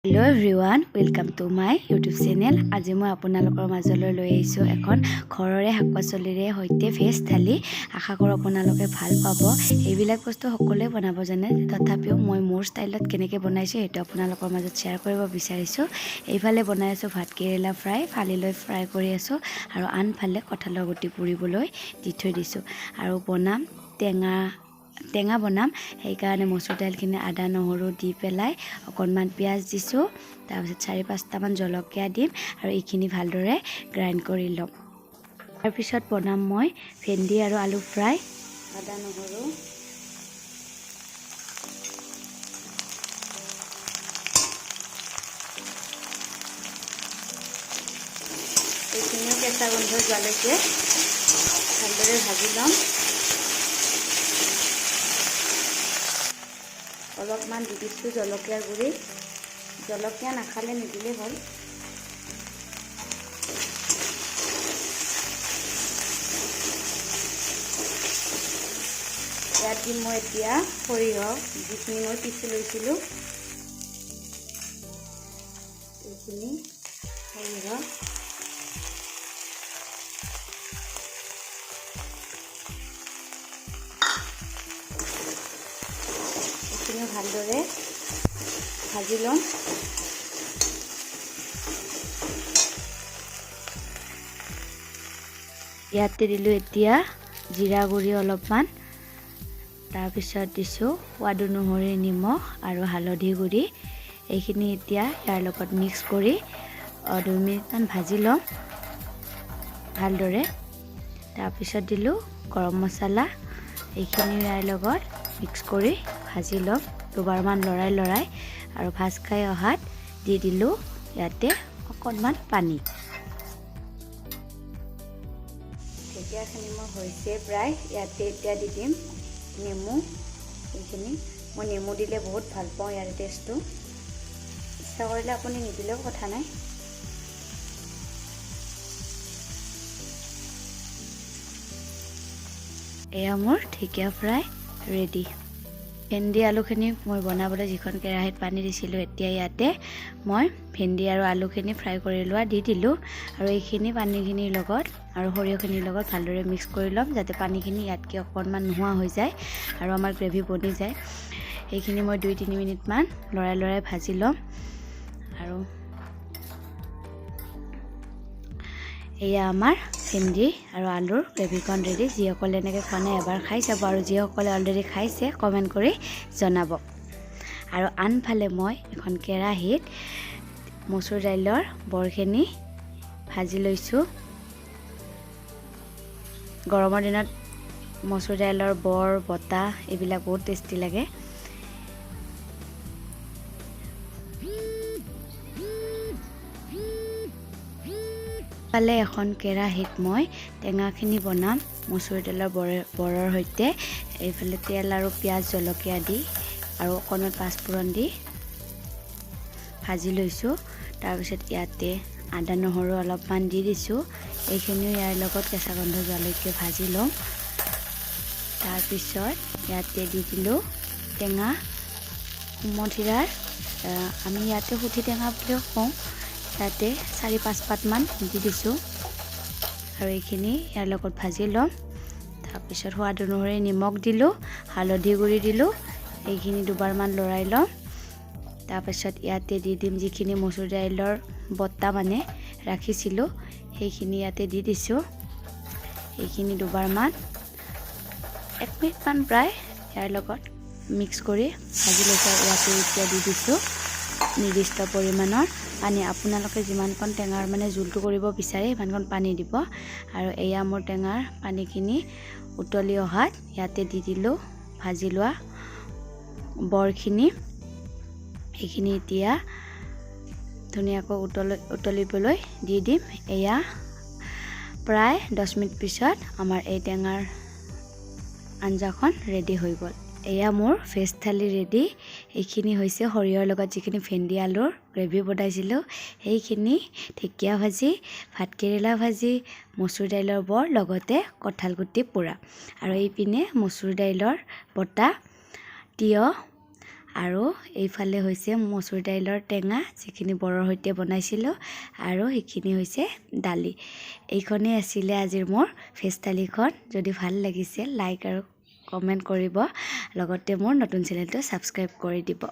Hello everyone, welcome to my YouTube channel. আজি মই আপোনালোকৰ মাজলৈ লৈ আহিছোঁ এখন ঘৰৰে শাক পাচলিৰে সৈতে ভেজ থালি। আশা কৰোঁ আপোনালোকে ভাল পাব। এইবিলাক বস্তু সকলোৱে বনাব জানে, তথাপিও মই মোৰ ষ্টাইলত কেনেকৈ বনাইছোঁ, সেইটো আপোনালোকৰ মাজত শ্বেয়াৰ কৰিব বিচাৰিছোঁ। এইফালে বনাই আছোঁ ভাত কেৰেলা ফ্ৰাই, ফালি লৈ ফ্ৰাই কৰি আছোঁ আৰু আনফালে কঁঠালৰ গুটি পুৰিবলৈ দি থৈ দিছোঁ। আৰু বনাম টেঙা, টেঙা বনাম। সেইকাৰণে মচুৰ দাইলখিনি আদা নহৰু দি পেলাই অকণমান পিঁয়াজ দিছোঁ। তাৰপিছত চাৰি পাঁচটামান জলকীয়া দিম আৰু এইখিনি ভালদৰে গ্ৰাইণ্ড কৰি ল'ম। তাৰপিছত বনাম মই ভেন্দি আৰু আলু ফ্ৰাই। আদা নহৰু, এইখিনিও কেঁচা গোন্ধ যোৱালৈকে ভালদৰে ভাজি ল'ম। অলপমান দি দিছোঁ জলকীয়াৰ গুড়ি। জলকীয়া নাখালে নিদিলেই হ'ল। ইয়াত দিম মই এতিয়া সৰিয়হ, যিখিনি মই পিচি লৈছিলোঁ এইখিনি সৰিয়হ। এইখিনিও ভালদৰে ভাজি ল'ম। ইয়াতে দিলোঁ এতিয়া জিৰা গুড়ি অলপমান। তাৰপিছত দিছোঁ সোৱাদ অনুসৰি নিমখ আৰু হালধি গুড়ি। এইখিনি এতিয়া ইয়াৰ লগত মিক্স কৰি 2 মিনিটমান ভাজি ল'ম ভালদৰে। তাৰপিছত দিলোঁ গৰম মছলা। এইখিনি ইয়াৰ লগত মিক্স কৰি ভাজি ল'ম দুবাৰমান লৰাই লৰাই। আৰু ভাজ খাই অহাত দি দিলোঁ ইয়াতে অকণমান পানী। ঢেকীয়াখিনি মোৰ হৈছে প্ৰায়। ইয়াতে এতিয়া দি দিম নেমু এইখিনি। মই নেমু দিলে বহুত ভাল পাওঁ ইয়াৰ টেষ্টটো। ইচ্ছা কৰিলে আপুনি নিদিলেও কথা নাই। এয়া মোৰ ঢেকীয়া ফ্ৰাই ৰেডি। ভেন্দি আলুখিনি মই বনাবলৈ যিখন কেৰাহীত পানী দিছিলোঁ, এতিয়া ইয়াতে মই ভেন্দি আৰু আলুখিনি ফ্ৰাই কৰি লোৱা দি দিলোঁ। আৰু এইখিনি পানীখিনিৰ লগত আৰু সৰিয়হখিনিৰ লগত ভালদৰে মিক্স কৰি ল'ম, যাতে পানীখিনি ইয়াতকৈ অকণমান নোহোৱা হৈ যায় আৰু আমাৰ গ্ৰেভি বনি যায়। এইখিনি মই 2-3 মিনিটমান লৰাই লৰাই ভাজি ল'ম। আৰু এয়া আমাৰ ভেন্দি আৰু আলুৰ গ্ৰেভিকণ ৰেডি। যিসকলে এনেকৈ খোৱা নাই, এবাৰ খাই চাব আৰু যিসকলে অলৰেডি খাইছে, কমেণ্ট কৰি জনাব। আৰু আনফালে মই এখন কেৰাহীত মচুৰ দাইলৰ বৰখিনি ভাজি লৈছোঁ। গৰমৰ দিনত মচুৰ দাইলৰ বৰ, বটা এইবিলাক বহুত টেষ্টি লাগে। ফালে এখন কেৰাহীত মই টেঙাখিনি বনাম মচুৰ দাইলৰ বৰৰ সৈতে। এইফালে তেল আৰু পিঁয়াজ, জলকীয়া দি আৰু অকণমান পাঁচফোৰণ দি ভাজি লৈছোঁ। তাৰপিছত ইয়াতে আদা নহৰু অলপমান দি দিছোঁ। এইখিনিও ইয়াৰ লগত কেঁচা গোন্ধ যোৱালৈকে ভাজি ল'ম। তাৰপিছত ইয়াতে দি দিলোঁ টেঙা, সুমথিৰাৰ, আমি ইয়াতে সুঠি টেঙা বুলিও কওঁ। ইয়াতে চাৰি পাঁচ পাতমান দি দিছোঁ আৰু এইখিনি ইয়াৰ লগত ভাজি ল'ম। তাৰপিছত সোৱাদ অনুসৰি নিমখ দিলোঁ, হালধি গুড়ি দিলোঁ। এইখিনি দুবাৰমান লৰাই ল'ম। তাৰপিছত ইয়াতে দি দিম যিখিনি মচুৰ দাইলৰ বটা মানে ৰাখিছিলোঁ, সেইখিনি ইয়াতে দি দিছোঁ। এইখিনি দুবাৰমান, এক মিনিটমান প্ৰায় ইয়াৰ লগত মিক্স কৰি ভাজি লৈছোঁ। ইয়াতে এতিয়া দি দিছোঁ নিৰ্দিষ্ট পৰিমাণৰ পানী। আপোনালোকে যিমানকণ টেঙাৰ মানে জোলটো কৰিব বিচাৰে, সিমানকণ পানী দিব। আৰু এয়া মোৰ টেঙাৰ পানীখিনি উতলি অহাত ইয়াতে দি দিলোঁ ভাজি লোৱা বৰখিনি। এইখিনি এতিয়া ধুনীয়াকৈ উতলিবলৈ দি দিম। এয়া প্ৰায় 10 মিনিট পিছত আমাৰ এই টেঙাৰ আঞ্জাখন ৰেডি হৈ গ'ল। এয়া মোৰ ভেজ থালি ৰেডি। এইখিনি হৈছে সৰিয়হৰ লগত যিখিনি ভেন্দি আলুৰ গ্ৰেভি বনাইছিলোঁ সেইখিনি, ঢেকীয়া ভাজি, ভাতকেৰেলা ভাজি, মচুৰ দাইলৰ বৰ, লগতে কঁঠাল গুটি পোৰা। আৰু এইপিনে মচুৰ দাইলৰ বটা, তিয়ঁহ আৰু এইফালে হৈছে মচুৰ দাইলৰ টেঙা, যিখিনি বৰৰ সৈতে বনাইছিলোঁ, আৰু সেইখিনি হৈছে দালি। এইখনেই আছিলে আজিৰ মোৰ ভেজ থালিখন। যদি ভাল লাগিছে, লাইক আৰু কমেণ্ট কৰিব, লগতে মোৰ নতুন চেনেলটো ছাবস্ক্ৰাইব কৰি দিব।